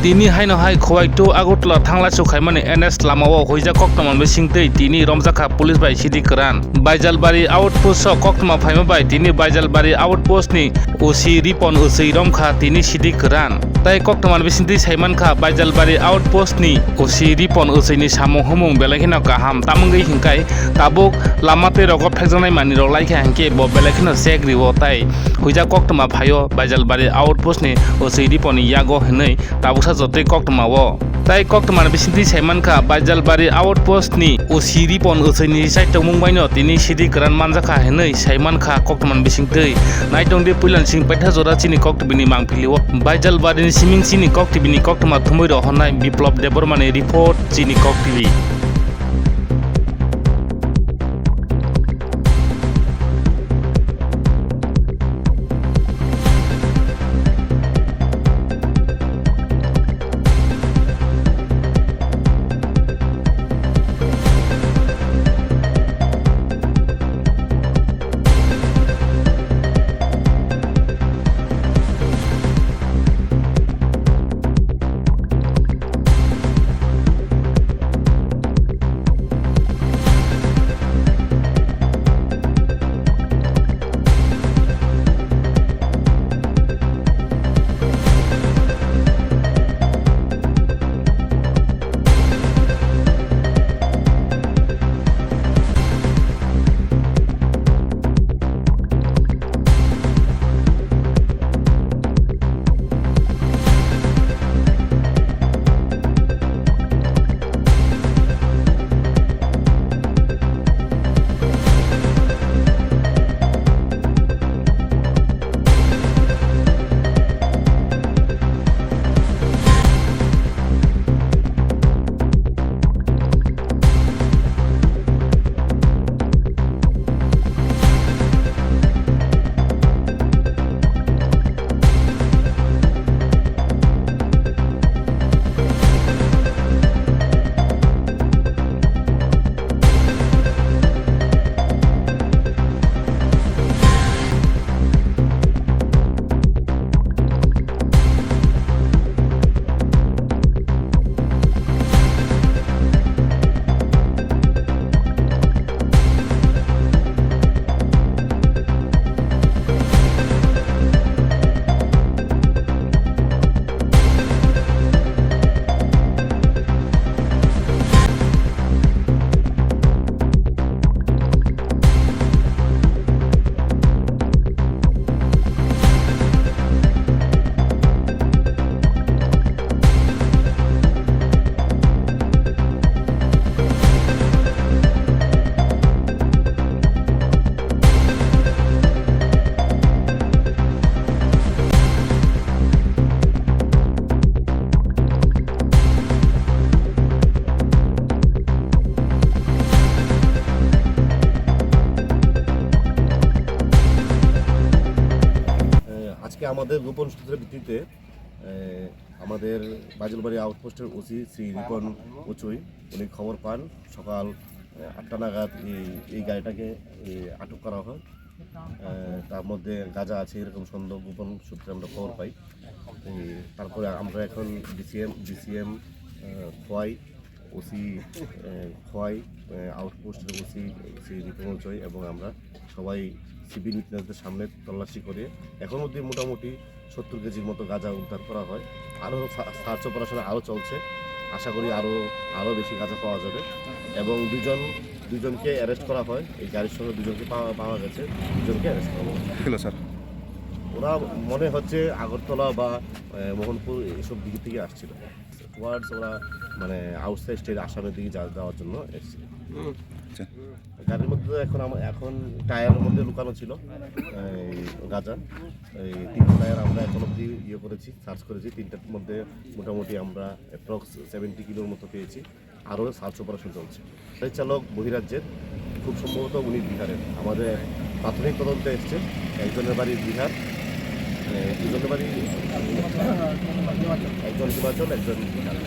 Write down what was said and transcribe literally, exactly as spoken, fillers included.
Tini haino hai Khowai to Agartala thanglaisu khaimani N S lamao huijak koktwma bisingtwi tini romjakha police bai sidi kwran. Baijalbari outpost o koktwma phaima bai tini Baijalbari outpost ni O C Ripon Usui romkha tini sidi kwran. Tai koktwma bisingtwi saimankha Baijalbari outpost ni O C Ripon Usui ni samung humung belai kheno kaham, tamungwi hinkhai tabuk lama tei rogo phekjaknai manwirok laikha hinkhe bo belai kheno check rio tai huijak koktwma phaio Baijalbari outpost ni O C Ripon ni yago hinwi tabuksa jotoi koktwmao. Tai koktwmani bisingtwi saimankha, Baijalbari outpost ni O C Ripon Usui ni chaitomung baino tini sidi kwran manjakha hinwi saimankha koktwmani bisingtwi. Naitongdi puilani simi paitha jora chini Kok T V ni mangpilio. Baijalbari ni siming chini Kok T V ni koktwma thumwi rohornai Biplop Debbarma ni report chini Kok T V. আজকে আমাদের গোপন সূত্রের ভিত্তিতে, এ, আমাদের বাজলবাড়ি আউটপোস্টের ওসি শ্রী রিপন উচুই, উনি খবর পান সকাল, এ, আটটা নাগাদ এই, এই গাড়িটাকে, এ, আটক করা হয়। এ, তার মধ্যে গাঁজা আছে, এরকম সন্দেহ গোপন সূত্রে আমরা খবর পাই। এ, তারপরে আমরা এখন ডিসিএম, ডিসিএম, এ, খোয়াই, ওসি, এ, খোয়াই, এ, আউটপোস্টের ওসি, ওসি রিপন উচুই এবং আমরা সবাই সিভিল উইটনেসদের সামনে তল্লাশি করে এখন অবধি মোটামুটি সত্তর কেজির মতো গাঁজা উদ্ধার করা হয়। আরও সা-, সার্চ অপারেশন আরও চলছে, আশা করি আরও, আরও বেশি গাঁজা পাওয়া যাবে। এবং দুজন, দুজনকে অ্যারেস্ট করা হয়, এই গাড়ির সঙ্গে দুজনকে পাওয়া, পাওয়া গেছে, দুজনকে অ্যারেস্ট করা হয়। Hello sir. ওরা মনে হচ্ছে আগরতলা বা, এ, মোহনপুর এইসব দিক থেকে আসছিল। টুয়ার্ডস ওরা মানে আউটসাইড স্টেট আসামের দিকে যা-, যাওয়ার জন্য এসেছিল। হুম। আচ্ছা। গাড়ির মধ্যে তো এখন আমা-, এখন টায়ারের মধ্যে লুকানো ছিল এই গাঁজা। এই তিনটা টায়ার আমরা এখন অবধি ইয়ে করেছি, সার্চ করেছি। তিনটার মধ্যে মোটামুটি আমরা অ্যাপ্রক্স সেভেন্টি কিলোর মতো পেয়েছি। আরও সার্চ অপারেশন চলছে। গাড়ির চালক বহিরাজ্যের, খুব সম্ভবত উনি বিহারের। আমাদের প্রাথমিক তদন্তে এসছে একজনের বাড়ি বিহার, এ, দুজনের বাড়ি একজন হিমাচল, একজন বিহার।